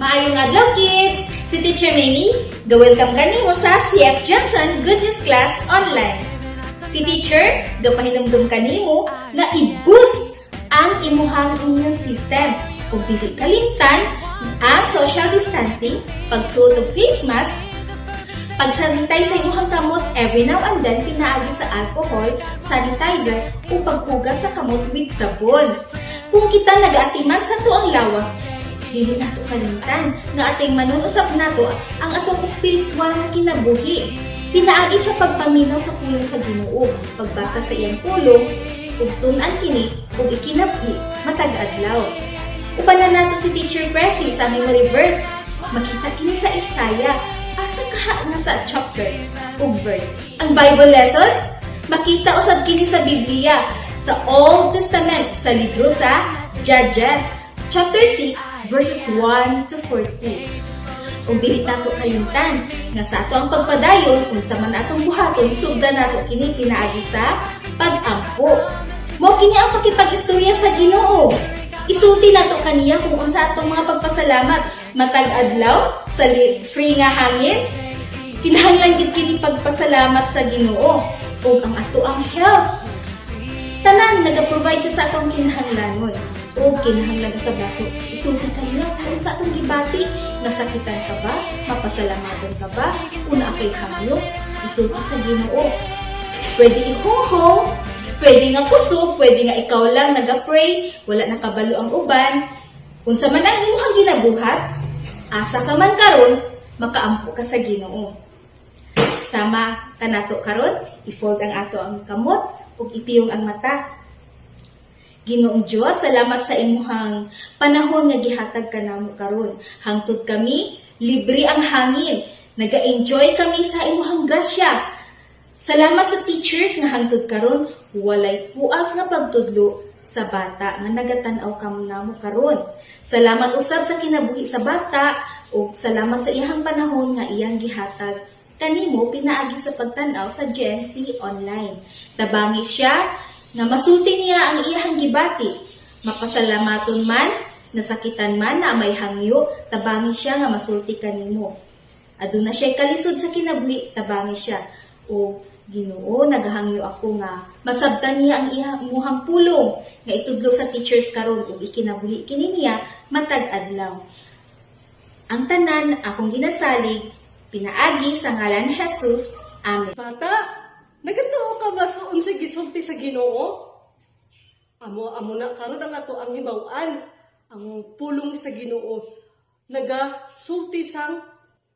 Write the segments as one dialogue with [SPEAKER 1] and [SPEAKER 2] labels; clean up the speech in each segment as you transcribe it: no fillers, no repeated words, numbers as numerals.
[SPEAKER 1] Maayong adlaw, kids! Si Teacher Mamie, ga-welcome kanimo sa CF Johnson Good News Class Online. Si Teacher, gapahinumdum kanimo nga i-boost ang imuhang immune system ug dili kalimtan ang social distancing, pagsuot og face mask, pagsanitize sa imuhang kamot every now and then pinaagi sa alcohol, sanitizer, o paghugas sa kamot with sabon. Kung kita nagaatiman sa atoang lawas, dili nato kalimtan nga ating manunusap nato ang atong espiritual nga kinabuhi. Pinaagi sa pagpaminaw sa pulong sa Ginoo, pagbasa sa iyang pulong, ug tun-an kini ug ikinabuhi matag adlaw. Uban na nato si Teacher Pressy sa memory verse. Makita kini sa Isaiah, asa kaha nga sa chapter ug verse. Ang Bible lesson, makita usab kini sa Biblia sa Old Testament sa libro sa Judges, chapter 6, verses 1 to 40. Ug dili nato kalimtan nga sa ato ang pagpadayon, unsa man atong buhaton, sugdan nato kini pinaagi sa pag-ampo. Mao kini ang pakipag-istorya sa Ginoo. Isulti nato kaniya kung unsa atong mga pagpasalamat matag adlaw sa free nga hangin. Kinahanglan gid kini pagpasalamat sa Ginoo ug ang ato ang health. Tanan naga-provide siya sa atong kinahanglanon. Ug kinahanglan usab nato isulti kaniya kung unsa atong gibati, nasakitan ka ba, mapasalamaton ka ba, una kay hangyo, isulti sa Ginoo. Pwede ihonghong, pwede nga kusog, pwede nga ikaw lang naga-pray, wala nakabalo ang uban. Unsa man ang imong ginabuhat, asa ka man karon, makaampo ka sa Ginoo. Sama kanato karon, i-fold ang ato ang kamot ug ipiyong ang mata. Ginoong Dios, salamat sa imuhang panahon nga gihatag kanamo karon. Hangtod kami, libre ang hangin. Naga-enjoy kami sa imuhang grasya. Salamat sa teachers nga hangtod karon walay puas nga pagtudlo sa bata nga nagatan-aw kanamo karon. Salamat usab sa kinabuhi sa bata ug salamat sa iyang panahon nga iyang gihatag kanimo pinaagi sa pagtan-aw sa GNC online. Tabangi siya nga masulti niya ang iyang gibati. Mapasalamaton man, nasakitan man na may hangyo, tabangi siya nga masulti kanimo. Aduna siya kalisod sa kinabuhi, tabangi siya. O Ginoo, nagahangyo ako nga masabtan niya ang iyang muhang pulong nga itudlo sa teachers karon ug ikinabuhi kini niya matag adlaw. Ang tanan akong ginasalig pinaagi sa ngalan ni Jesus. Amen.
[SPEAKER 2] Bata, nagatuo ka ba sa unsay gisulti sa Ginoo? Amo amo na karon ang ato ang hibaw-an, ang pulong sa Ginoo nagasulti sang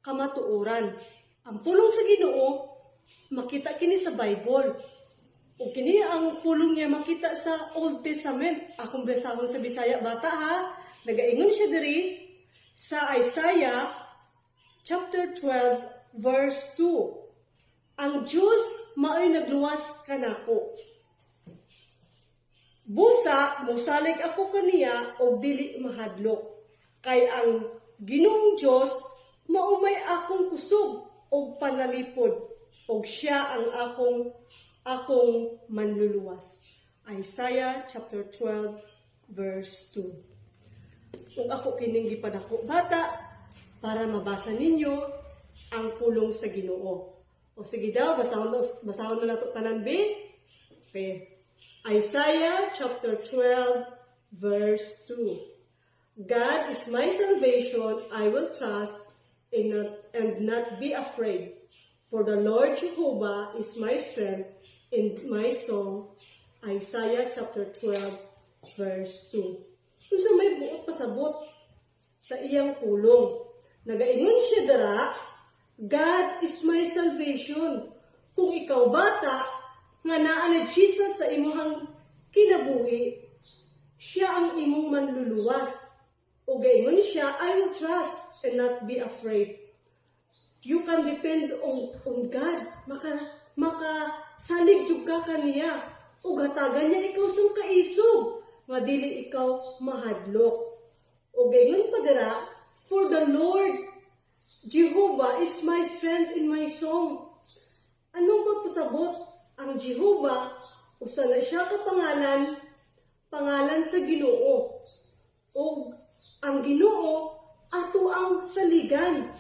[SPEAKER 2] kamatuoran. Ang pulong sa Ginoo makita kini sa Bible. O kini ang pulong niya makita sa Old Testament. Akong basahon sa Bisaya, bata, ha. Nagaingon siya diri sa Isaiah chapter 12 verse 2. Ang Diyos mao'y nagluwas kanako. Busa mosalig ako kaniya og dili mahadlok. Kay ang Ginoong Dios mao may akong kusog og panalipod og siya ang akong manluluwas. Isaiah chapter 12 verse 2. Ug ako kining gipadako, bata, para mabasa ninyo ang pulong sa Ginoo. O sige daw, basahon, basahon na nato tanan be. Okay. Isaiah chapter 12 verse 2. God is my salvation, I will trust in not, and not be afraid. For the Lord Jehovah is my strength and my song. Isaiah chapter 12 verse 2. Unsa may buot pasabot sa iyang pulong? Nagaingon siya dara, "God is my salvation." Kung ikaw, bata, nga naa ni Jesus sa imuhang kinabuhi, siya ang imong manluluwas. O gaingon siya, "I will trust and not be afraid." You can depend on God. Makasalig jud ka kaniya. O hatagan niya ikaw sang kaisog nga dili ikaw mahadlok. O gaingon pa dira, "For the Lord Jehovah is my strength and my song." Anong magpasabot? Ang Jehovah, usa na siya ka pangalan, pangalan sa Ginoo. O ang Ginoo Ato ang saligan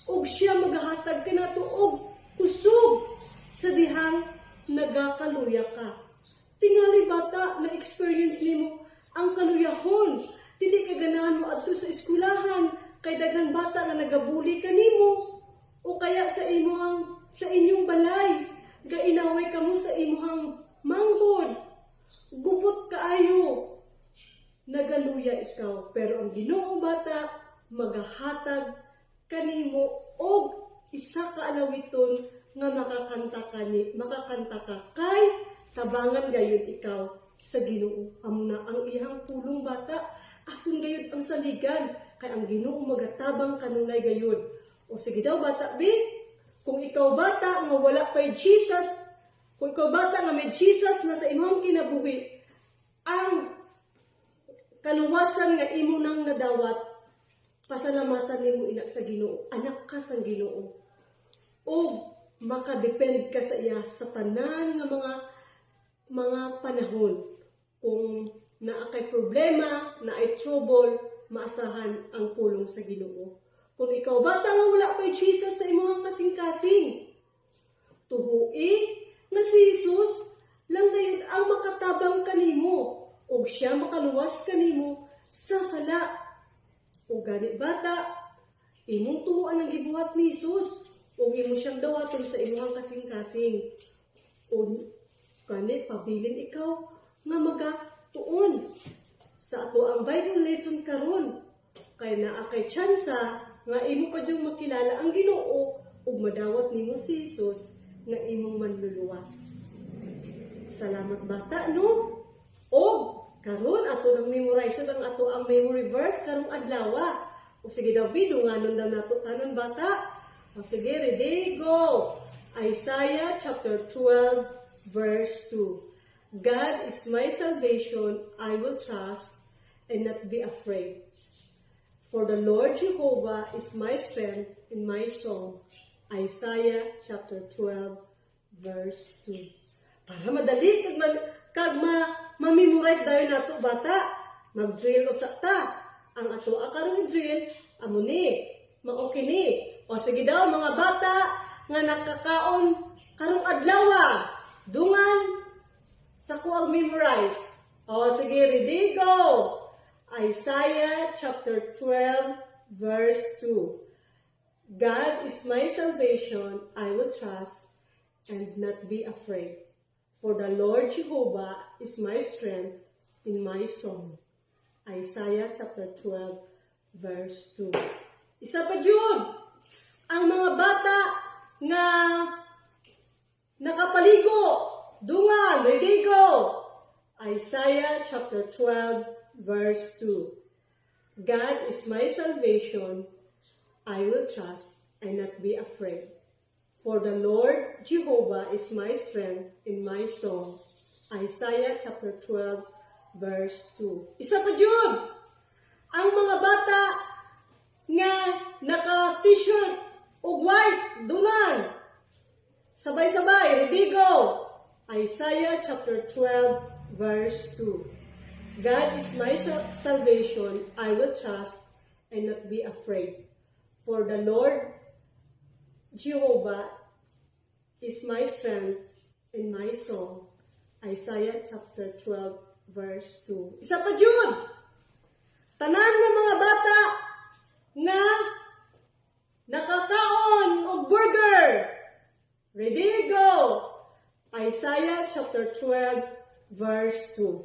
[SPEAKER 2] ug siya magahatag kanato og kusog sa dihang nagakaluya ka. Tingali, bata, na experience nimo ang kaluyahon. Dili ka ganahan mo adto sa eskwelahan kay daghan bata nga nagabully kanimo o kaya sa inyong balay gainaway kamo sa imuhang manghod. Gubot kaayo, nagaluya ikaw, pero ang Ginoo, bata, magahatag kanimo og isa ka alawiton nga makakanta ka kay tabangan gayud ikaw sa Ginoo. Amo na ang iyang pulong, bata. Aton gayud ang saligan kay ang Ginoo magatabang kanunay gayud. O sige daw, bata, bi, kung ikaw, bata, nga wala pay Jesus, kung ikaw, bata, nga may Jesus na sa imong kinabuhi, ang kaluwasan nga imo nang nadawat, pasalamatan nimo ina sa Ginoo. Anak ka sang Ginoo ug makadepend ka sa iya sa tanan nga mga panahon. Kung naa kay problema, naay trouble, maasahan ang pulong sa Ginoo. Kung ikaw, bata, nga wala pay Jesus sa imong kasing-kasing, tuhui nga si Jesus lang gayud ang makatabang kanimo ug siya makaluwas kanimo sa sala. O gani, bata, imong tuhuan ang gibuhat ni Jesus ug imo siyang dawaton sa imong kasing-kasing. O gani, pabilin ikaw nga magatuon sa ato ang Bible lesson karon kay naa kay tsansa nga imo pa dyong makilala ang Ginoo ug madawat nimo si Jesus nga imong manluluwas. Salamat, bata, no? Og karon ato nang memorize ang ato ang memory verse karong adlaw. O sige daw, bi, dunganon daw nato tanan, bata. O sige, ready, go. Isaiah chapter 12 verse 2. "God is my salvation, I will trust and not be afraid. For the Lord Jehovah is my strength and my song." Isaiah chapter 12 verse 2. Para madali kag ma-memorize dayon nato, bata, mag-drill usa ta. Ang ato karong drill amo ni, mao kini. O sige daw, mga bata nga nakakaon karong adlaw, dungan sa ko ang memorize. O sige, ready, go. Isaiah chapter 12 verse 2. "God is my salvation, I will trust and not be afraid. For the Lord Jehovah is my strength and my song." Isaiah chapter 12 verse 2. Isa pa jud, ang mga bata nga nakapaligo, dungan, ready, go. Isaiah chapter 12 verse 2. "God is my salvation, I will trust and not be afraid. For the Lord Jehovah is my strength and my song." Isaiah chapter 12 verse 2. Isa pa jud, ang mga bata nga naka t-shirt ug white, dungan. Sabay-sabay, ready, go. Isaiah chapter 12 verse 2. "God is my salvation, I will trust and not be afraid. For the Lord Jehovah is my strength and my song." Isaiah chapter 12 verse 2. Isa pa jud. Tanan nga mga bata nga nakakaon og burger. Ready, go. Isaiah chapter 12 verse 2.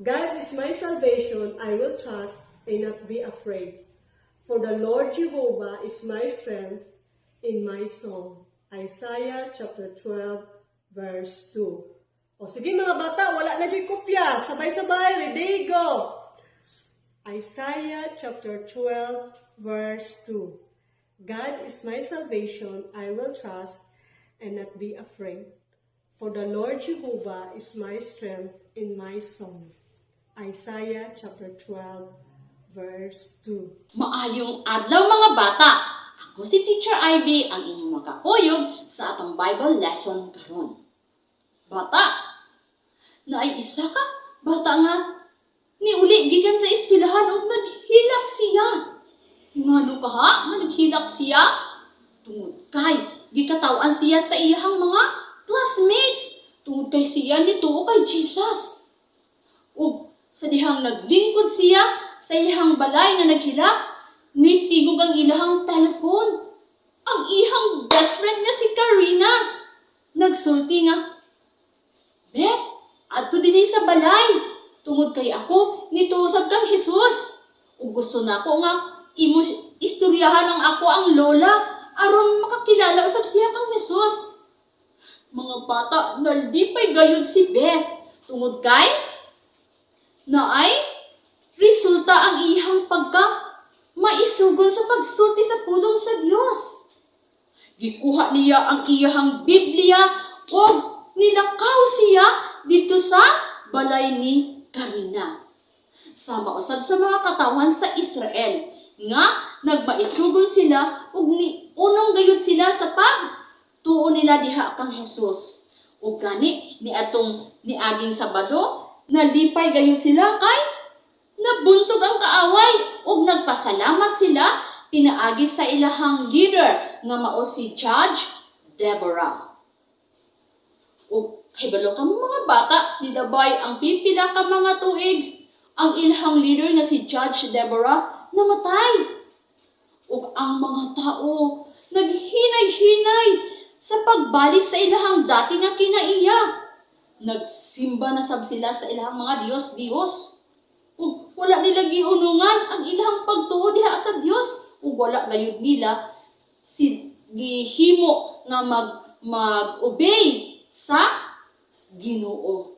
[SPEAKER 2] "God is my salvation, I will trust and not be afraid. For the Lord Jehovah is my strength and my song." Isaiah chapter 12 verse 2. O sige, mga bata, wala na dyan kopya. Sabay-sabay, ready, go. Isaiah chapter 12 verse 2. "God is my salvation, I will trust and not be afraid. For the Lord Jehovah is my strength and my song." Isaiah chapter 12 verse 2.
[SPEAKER 3] Maayong adlaw, mga bata. Ako si Teacher Ivy, ang inyong makakuyog sa atong Bible lesson karon. Bata, naay isa ka bata nga niuli gikan sa eskwelahan ug naghilak siya. Ngano kaha nga naghilak siya? Tungod kay gikataw-an siya sa iyahang mga classmates. Tungod kay siya nituo kay Jesus. Ug sa dihang naglingkod siya sa iyahang balay nga naghilak, nitingog ang ilahang telephone. Ang iyang best friend nga si Karina. Nagsulti nga, "Beth, adto dinhi sa balay. Tungod kay ako, nituo sab kang Jesus. Ug gusto nako nga imo istoryahan ang akoang lola aron makakilala usab siya kang Jesus." Mga bata, nalipay gayud si Beth. Tungod kay naay resulta ang iyang pagka maisugon sa pagsulti sa pulong sa Dios. Gikuha niya ang iyahang Biblia ug nilakaw siya didto sa balay ni Karina. Sama usab sa mga katawhan sa Israel nga nagmaisugon sila ug ni unong gayud sila sa pag tuo nila diha kang Jesus. Ug gani ni atong niaging Sabado, nalipay gayud sila kay nabuntog ang kaaway ug nagpasalamat sila pinaagi sa ilahang leader nga mao si Judge Deborah. Ug kahibalo ka mo, mga bata, nilabay ang pipila ka mga tuig, ang ilahang leader nga si Judge Deborah namatay. Ug ang mga tao naghinay-hinay sa pagbalik sa ilahang dati nga kinaiya. Nagsimba na sab sila sa ilahang mga diyos-diyos. Ug wala nila giunungan ang ilahang pagtuo diha sa Dios ug wala gayud nila si gihimo nga mag-obey sa Ginoo.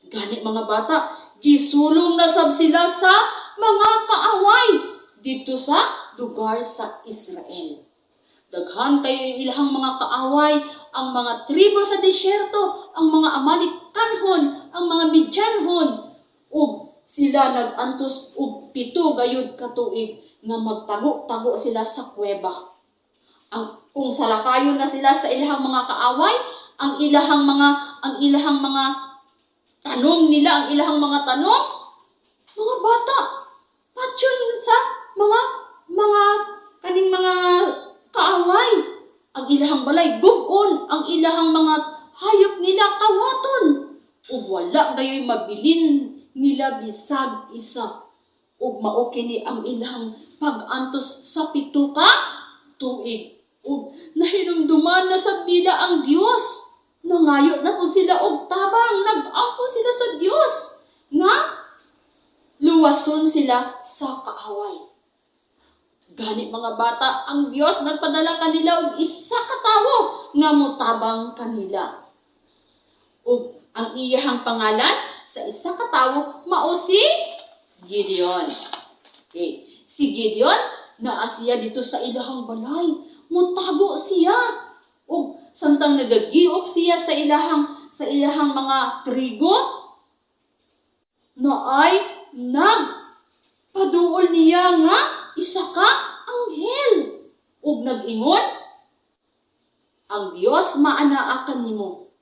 [SPEAKER 3] Gani, mga bata, gisulong na sab sila sa mga kaaway didto sa lugar sa Israel. Daghan kayo ilahang mga kaaway, ang mga tribo sa disyerto, ang mga Amalekanhon, ang mga Midianhon, ug sila nag-antos og 7 gayud ka tuig nga magtago-tago sila sa kuweba. Ang kung salakayon na sila sa ilahang mga kaaway, ang ilahang mga tanong nila, ang ilahang mga tanong, mga bata, patyon sa mga kaning mga kaaway. Ang ilahang balay gub-on, ang ilahang mga hayop nila kawaton. Ug wala gayoy mabilin nila bisag isa. Ug mao kini ang ilahang pag-antos sa 7 ka tuig. Ug nahinumduman na sa nila ang Dios. Nangayo na po sila og tabang, nag-ampo sila sa Dios nga luwason sila sa kaaway. Gani, mga bata, ang Dios nagpadala kanila og isa ka tawo nga motabang kanila. Ug ang iyahang pangalan sa isa ka tawo mao si Gideon. Okay. Si Gideon, naa siya didto sa ilahang balay. Mutago siya. Ug samtang nagagiok siya sa ilahang mga trigo, naay nag paduol niya nga isa ka anghel. Ug nag-ingon, "Ang Dios maanaa kanimo.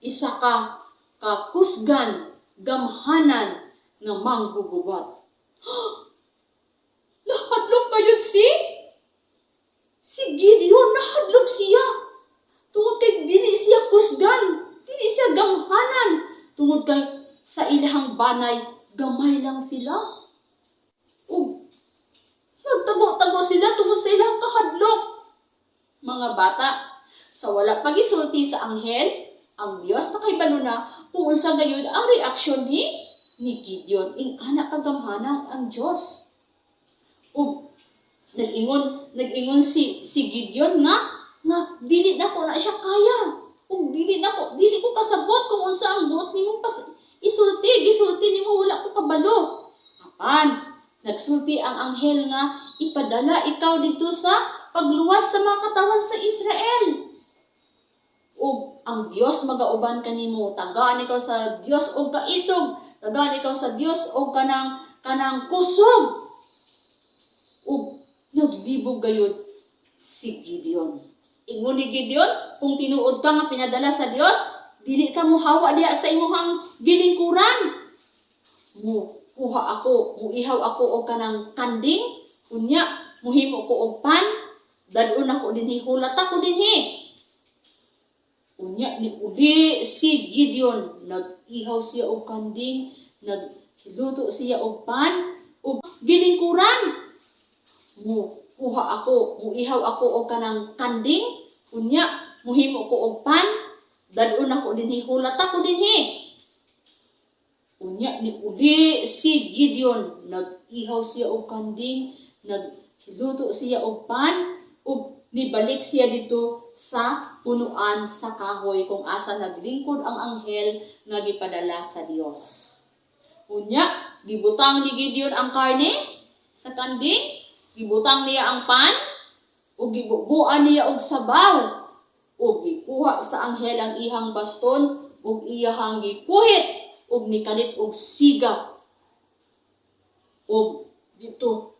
[SPEAKER 3] Isa ka kakusgan, gamhanan nga manggugubat." Nahadlok gayud si Gideon, nahadlok siya. Tungod kay dili siya kusgan, dili siya gamhanan. Tungod kay sa ilahang banay, gamay lang sila. Ug nagtago-tago sila tungod sa ilang kahadlok. Mga bata, sa wala pagisulti sa anghel, ang Dios nakahibalo na kung unsa gayud ang reaksyon ni Gideon. Ing ana kagamhanan ang Dios. Ug nag-ingon si Gideon nga dili na ko na siya kaya. Ug dili ko kasabot kung unsa ang buot nimong pas isulti, gisulti nimo, wala ko kabalo. Apan nagsulti ang anghel nga ipadala ikaw didto sa pagluwas sa mga katawan sa Israel. Ug ang Dios magauban kanimo, tagaan ikaw sa Dios og kaisog, tagaan ikaw sa Dios og kanang kusog. Ug naglibog gayud si Gideon. Ingon ni Gideon, "Kung tinuod ka nga pinadala sa Dios, dili ka mohawa diha sa imong gilingkuran." Mo Kuha ako, muihaw ako og kanang kanding, unya muhimo ko og pan, dad-on ako dinhi, hulat ako dinhi." Unya ni uli si Gideon, nag-ihaw siya og kanding, nagluto siya og pan, ug gilingkuran. Mu kuha ako, muihaw ako og kanang kanding, unya muhimo ko og pan, dad-on ako dinhi, hulat ako dinhi. Unya ni uli si Gideon, nag-ihaw siya og kanding, nagluto siya og pan, ug nibalik siya dito sa punuan sa kahoy kung asa naglingkod ang anghel nga gipadala sa Dios. Unya, gibutang ni Gideon ang karne sa kanding, gibutang niya ang pan, ug gibubuan niya og sabaw, ug gikuha sa anghel ang iyang baston, ug iyahang gikuhit, ug nikalit og siga. Ug dito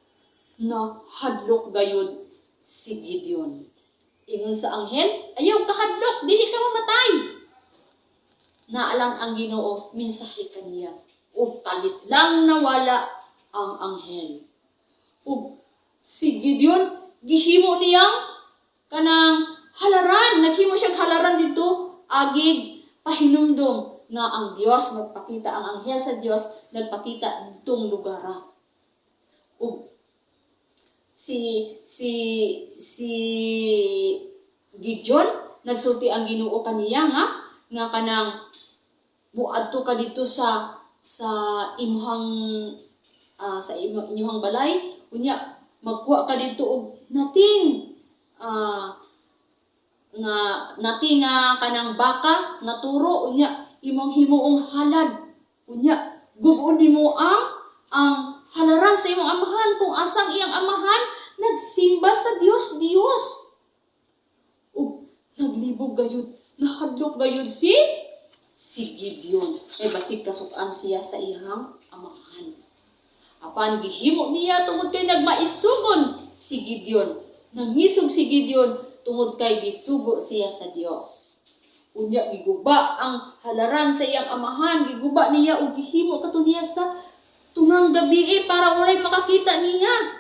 [SPEAKER 3] nahadlok gayud si Gideon. Ingon sa anghel, "Ayaw kahadlok, dili ka mamatay." Naa lang ang Ginoo, mensahe kaniya. Ug kalit lang nawala ang anghel. Ug si Gideon, gihimo niyang kanang halaran. Naghimo siyang halaran dito, agig pahinumdom nga ang Dios nagpakita, ang anghel sa Dios nagpakita ditong lugara. Ug si Gideon, nagsulti ang Ginoo kaniya nga kanang muadto ka dito sa imuhang sa inyong balay, unya magkuha ka dito og nating nga nating nga kanang baka nga turo, unya imong himuong halad, unya gub-on nimo ang halaran sa imong amahan kung asang iyang amahan nagsimba sa Dios Dios. Ug naglibog gayud, nahadlok gayud si Gideon. Ay basig kasukan siya sa iyang amahan. Apan gihimo niya tungod kay nagmaisugon si Gideon. Nangisog si Gideon tungod kay gisugo siya sa Dios. Unya giguba ang halaran sa iyang amahan, giguba niya ug gihimo kato niya sa tungang gabi para walay makakita niya.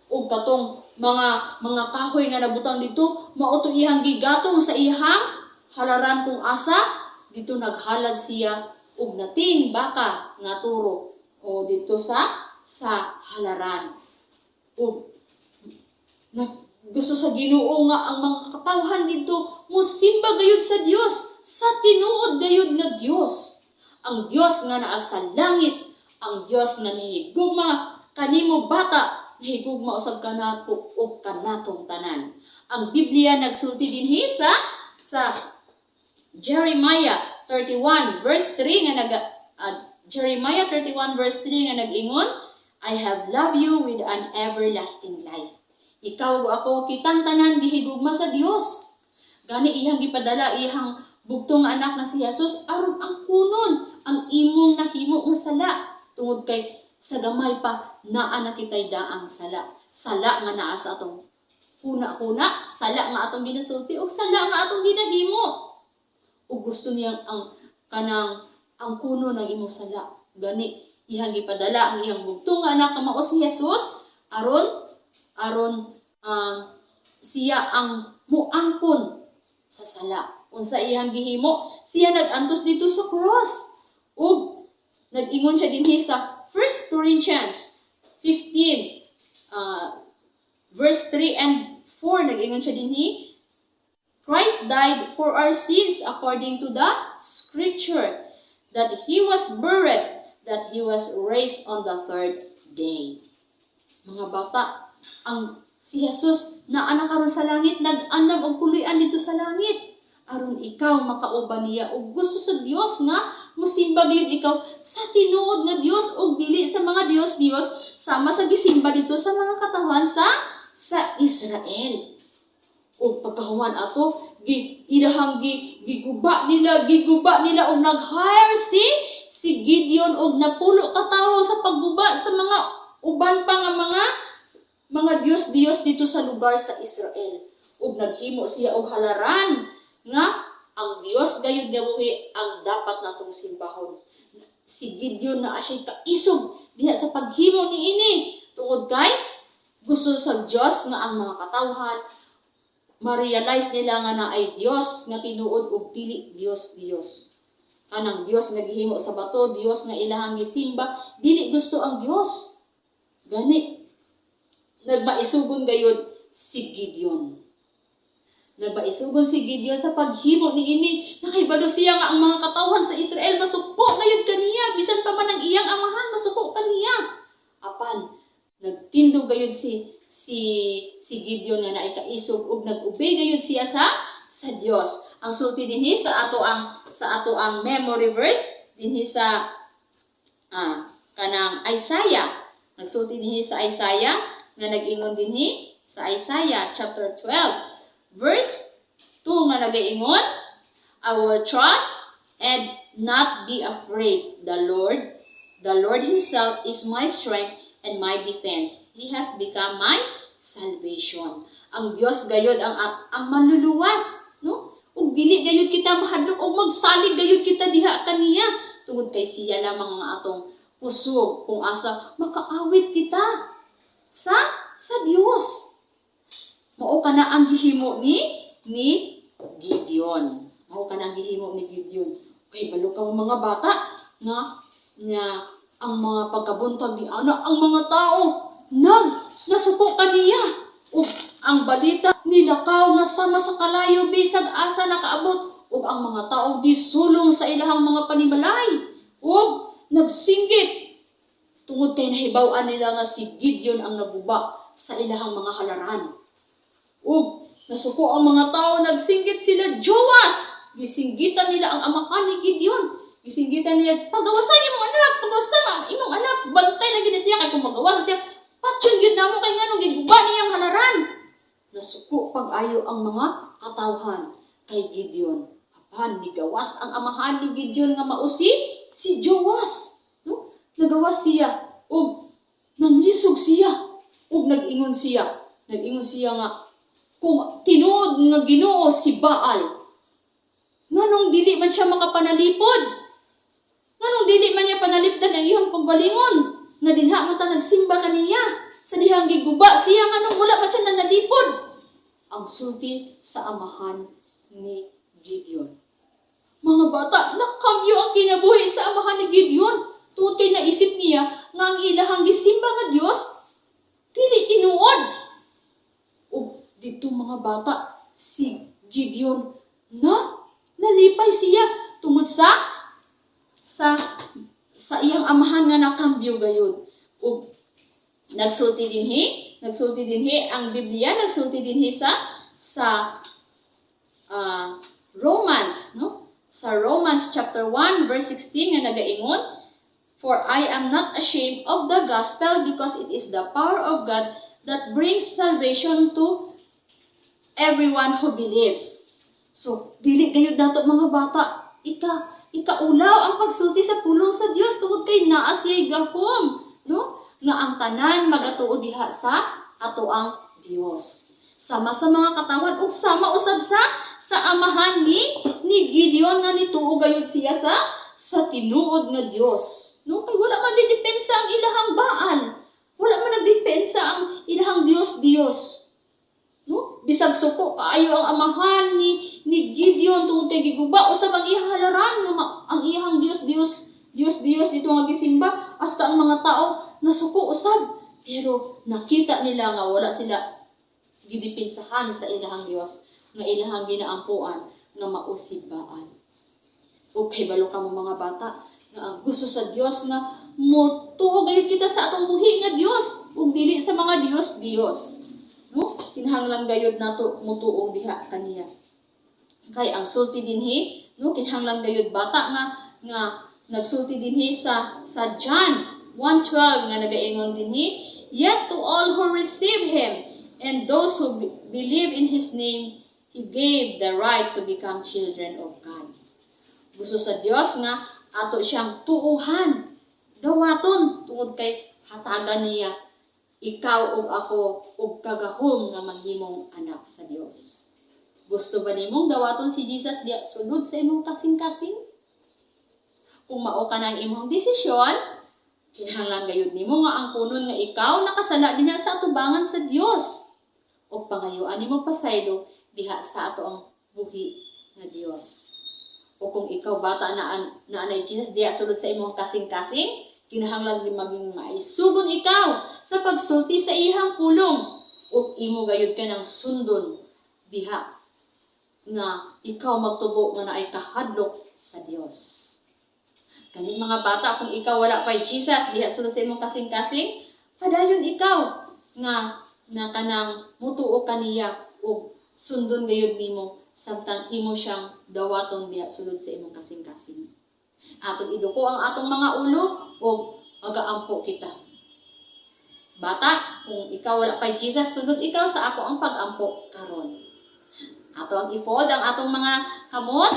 [SPEAKER 3] Ug katong mga kahoy nga nabutang dito, mao to iyang gigatong sa iyang halaran kung asa dito naghalad siya og nating baka nga turo o dito sa halaran. Ug gusto sa Ginoo nga ang mga katawhan dito musimba gayud sa Dios, sa tinuod gayud nga Dios. Ang Dios nga naa sa langit, ang Dios nga nihigugma kanimo bata, nahigugma usab kanako ug kanatong tanan. Ang Biblia nagsulti dinhi sa Jeremiah 31 verse 3 nga nag Jeremiah 31 verse 3 nga nag-ingon, "I have loved you with an everlasting love." Ikaw, ako, kitang tanan gihigugma sa Dios. Gani iyang gipadala iyang bugtong nga anak na si Jesus aron ang kunon ang imong nahimo nga sala, tungod kay sa gamay pa naa na kitay daang sala. Sala nga naa sa atong huna-huna, sala nga atong ginasulti ug sala nga atong ginahimo. Ug gusto niyang ang kanang ang kuno ng imong sala. Gani iyang gipadala ang iyang bugtong nga anak nga mao si Jesus aron siya ang muangkon sa sala. Unsa iyang gihimo? Siya nag-antos dito sa cross. Ug nag-ingon siya dinhi sa 1 Corinthians 15 verse 3 and 4, nag-ingon siya dinhi, "Christ died for our sins according to the scripture, that he was buried, that he was raised on the third day." Mga bata, ang si Jesus naa na karon sa langit, nag-andam og puloy-an dito sa langit aron ikaw makauban niya. Ug gusto sa Dios nga musimba gyud ikaw sa tinuod nga Dios ug dili sa mga dios-dios sama sa gisimba dito sa mga katawhan sa Israel. Ug pagkahuman ato, gi ilahang gi giguba nila og nag-hire si Gideon og 10 ka tawo sa pagguba sa mga uban pa nga mga dios-dios dito sa lugar sa Israel. Ug naghimo siya og halaran nga ang Dios gayud nga buhi ang dapat natong simbahon. Si Gideon naa siya kaisog. diha sa paghimo niini tungod kay gusto sa Dios nga ang mga katawhan ma-realize nila nga naay Dios nga tinuod ug dili Dios Dios. Kanang Dios nga gihimo sa bato, Dios nga ilahang gisimba, dili gusto ang Dios. Gani nagmaisugon gayud si Gideon. Nagmaisugon si Gideon sa paghimo niini. Nakahibalo siya nga ang mga katawhan sa Israel masuko gayud kaniya, bisan pa man ang iyang amahan masuko kaniya. Apan nagtindog gayud si Gideon nga naay kaisog ug nag-obey gayud siya sa Dios. Ang sulti dinhi sa ato ang memory verse dinhi sa kanang Isaiah. Nagsulti dinhi sa Isaiah nga nag-ingon dinhi sa Isaiah chapter 12 verse 2 nga nagaingon, "I will trust and not be afraid. The Lord himself is my strength and my defense. He has become my salvation." Ang Dios gayod ang manluluwas, no? Ug dili gayud kita mahadlok ug magsalig gayud kita diha kaniya tungod kay siya lamang ang atong kusog kung asa makaawit kita sa Dios. Mao kana ang gihimo ni Gideon. Mao kana ang gihimo ni Gideon. Kay balo kang mga bata nga nga ang mga pagkabuntag ni ana, ang mga tao nasuko kaniya. Ug ang balita nilakaw nga sama sa kalayo bisag asa nakaabot, ug ang mga tao gisulong sa ilahang mga panimalay ug nagsinggit tungod kay nahibaw-an nila nga si Gideon ang naguba sa ilahang mga halaran. Ug nasuko ang mga tao, nagsinggit sila, "Joas!" Gisinggitan nila ang amahan ni Gideon. Gisinggitan nila, "Pagawasan imong anak, pagawasan ang imong anak, bantay lang gid siya kay kung magawas siya, patyon gyud namo kay nganong giguba niyang halaran." Nasuko pag-ayo ang mga katawhan kay Gideon. Apan nigawas ang amahan ni Gideon nga mao si Joas. No? Nagawas siya ug nanglisog siya ug nag-ingon siya. Nag-ingon siya nga kung tinuod nga Ginoo si Baal, nganong dili man siya makapanalipod? Nganong dili man niya panalipdan ang iyang pagbalingon? Nga dinha man ta nagsimba kaniya. Sa dihang giguba siya, nganong wala man siya nanalipod? Ang sulti sa amahan ni Gideon. Mga bata, nakambyo ang kinabuhi sa amahan ni Gideon. Tungod kay naisip niya nga ang ilahang gisimba nga Dios dili tinuod. Ug dito, mga bata, si Gideon na nalipay siya tungod sa iyang amahan nga nakambyo gayud. Ug nagsulti dinhi ang Biblia, nagsulti dinhi sa Romans, no? Sa Romans chapter 1 verse 16 nga nagaingon, "For I am not ashamed of the gospel because it is the power of God that brings salvation to everyone who believes." So, dili gayud nato, mga bata, ikaulaw ang pagsulti sa pulong sa Dios tungod kay naa siya'y gahom, no? Nga ang tanan magatuo diha sa ato ang Dios. Sama sa mga katawhan ug sama usab sa amahan ni Gideon nga nituo gayud siya sa tinuod nga Dios. No, kay wala man didepensa ang ilahang Baal. Wala man nagdepensa ang ilahang Dios Dios. No? Bisag suko kaayo ang amahan ni Gideon tungod kay giguba usab ang iyang halaran nga ang iyang Dios Dios Dios Dios dito nga gisimba, hasta ang mga tao nasuko usab, pero nakita nila nga wala sila gidipinsahan sa ilahang Dios nga ilahang ginaampuan nga mao si Baal. Okay, balo ka mo, mga bata, nga ang gusto sa Dios nga motuo gayud kita sa atong buhi nga Dios ug dili sa mga Dios Dios. No? Kinahanglan gayud nato mutuo diha kaniya. Kay ang sulti dinhi, no, kinahanglan gayud, bata, nga nagsulti dinhi sa John 1:12 nga nagaingon dinhi, "Yet to all who receive him and those who believe in his name, he gave the right to become children of God." Gusto sa Dios nga ato siyang tuuhan, dawaton, tungod kay hatagan niya ikaw ug ako og kagahom nga mahimong anak sa Dios. Gusto ba nimong dawaton si Jesus diya sulod sa imong kasing-kasing? Kung mao ka ng imong desisyon, Kinahanglan gayud nimo nga angkonon nga ikaw nakasala dinha sa atubangan sa Dios. Ug pangayuan nimo pasaylo diha sa atoang buhi nga Dios. O kung ikaw, bata, na na anay Jesus diha sulod sa imong kasing-kasing, kinahanglan din maging maisugon ikaw sa pagsulti sa iyang pulong ug imo gayud ka ng sundon diha nga ikaw magtubo nga naay kahadlok sa Dios. Kani, mga bata, kung ikaw wala pa Jesus diha sulod sa imong kasing-kasing, padayon ikaw nga na kanang mutuo kaniya ug sundon gayud nimo samtang imo siyang dawaton diha sulod sa imong kasing-kasing. Atong iduko ang atong mga ulo ug agaampo kita. Bata, kung ikaw wala pa Jesus, sunod ikaw sa ako ang pag-ampo karon. Ato ang i-fold ang atong mga kamot,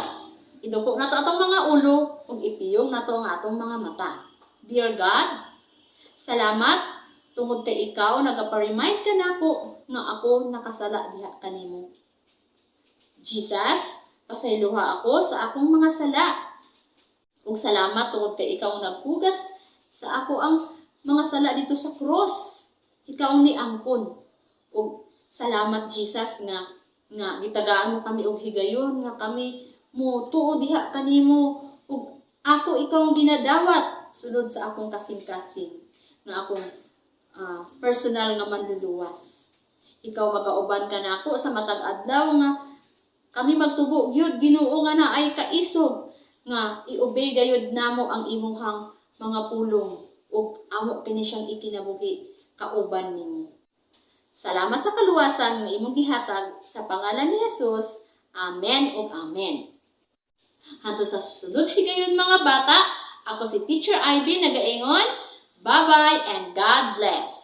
[SPEAKER 3] iduko nato atong mga ulo ug ipiyong nato ang atong mga mata. Dear God, salamat tungod kay ikaw nagapa-remind ka nako nga ako nakasala diha kanimo. Jesus, pasayloha ako sa akong mga sala. Ug salamat tungod kay ikaw ang naghugas sa ako ang mga sala dito sa cross. Ikaw ni angkon. Ug salamat, Jesus, nga nga gitagaan mo kami og higayon nga kami mo tuo diha kanimo ug ako ikaw ang ginadawat sulod sa akong kasing-kasing nga akong personal nga manluluwas. Ikaw magauban ka nako sa matag adlaw nga kami magtubo gyud, Ginoo, nga naay kaisog nga i-obey gayud namo ang imuhang mga pulong ug amo kini siyang ikinabuhi kauban nimo. Salamat sa kaluwasan nga imong gihatag sa pangalan ni Jesus. Amen ug amen. Hantod sa sunod higayon, mga bata, ako si Teacher Ivy nagaingon, bye-bye and God bless.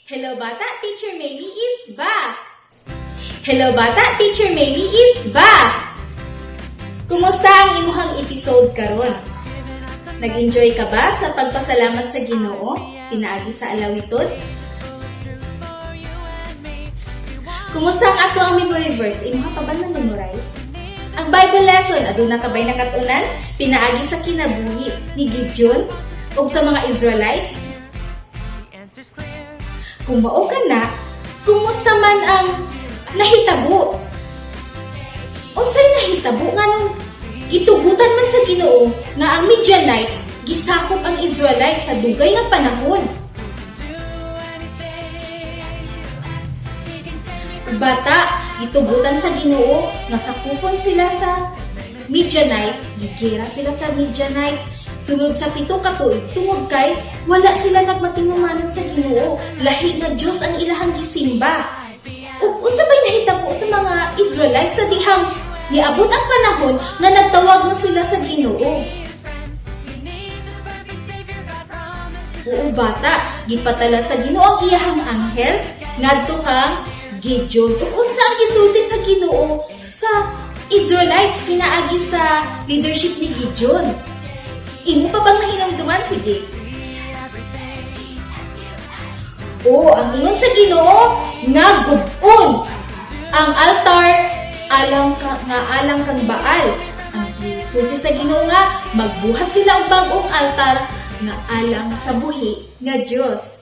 [SPEAKER 1] Hello, bata, Teacher Mamie is back! Hello, bata, Teacher Mamie is back! Kumusta ang imuhang episode karon? Nag-enjoy ka ba sa pagpasalamat sa Ginoo pinaagi sa alawiton? Kumusta ang ato ang memory verse? Imuha pa ba na memorize? Ang Bible lesson, aduna ka ba'y nakatunan? Pinaagi sa kinabuhi ni Gideon ug sa mga Israelites? Kung mao ka na, kumusta man ang nahitabo? Unsay nahitabo nganong gitugutan man sa Ginoo nga ang Midianites gisakop ang Israelites sa dugay nga panahon? Bata, gitugutan sa Ginoo nga sakupon sila sa Midianites, gigera sila sa Midianites sulod sa 7 ka tuig tungod kay wala sila nagmatinumanon sa Ginoo, lahi nga Dios ang ilahang gisimba. Ug unsa bay nahitabo sa mga Israelites sa dihang niabot ang panahon nga nagtawag na sila sa Ginoo? Oo, bata, gipatala sa Ginoo ang iyahang anghel ngadto kang Gideon. Ug unsa ang gisulti sa Ginoo sa Israelites kinaagi sa leadership ni Gideon? Imo pa bang nahinumduman? Sige. Oo, ang ingon sa Ginoo nga gub-on ang altar alang ka, nga alang kang Baal. Ang gisulti sa Ginoo nga magbuhat sila og bag-ong altar nga alang sa buhi nga Dios.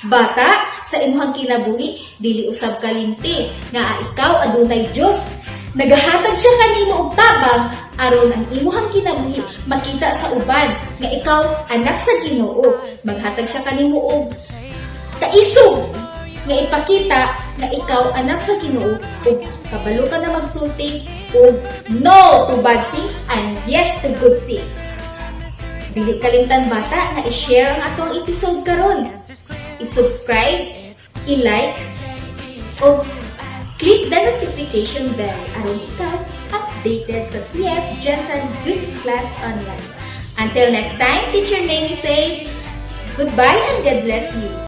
[SPEAKER 1] Bata, sa imuhang kinabuhi, dili usab kalimti nga ikaw adunay Dios. Nagahatag siya kanimo og tabang aron ang imuhang kinabuhi makita sa uban nga ikaw anak sa Ginoo. Maghatag siya kanimo og kaisog nga ipakita nga ikaw anak sa Ginoo ug kabalo ka na magsulti og no to bad things and yes to good things. Dili kalimtan, bata, nga i-share ang atong episode karon. I-subscribe, i-like, o click the notification bell aron ikaw updated sa CF Jensen Goodies Class Online. Until next time, Teacher Mamie says, goodbye and God bless you.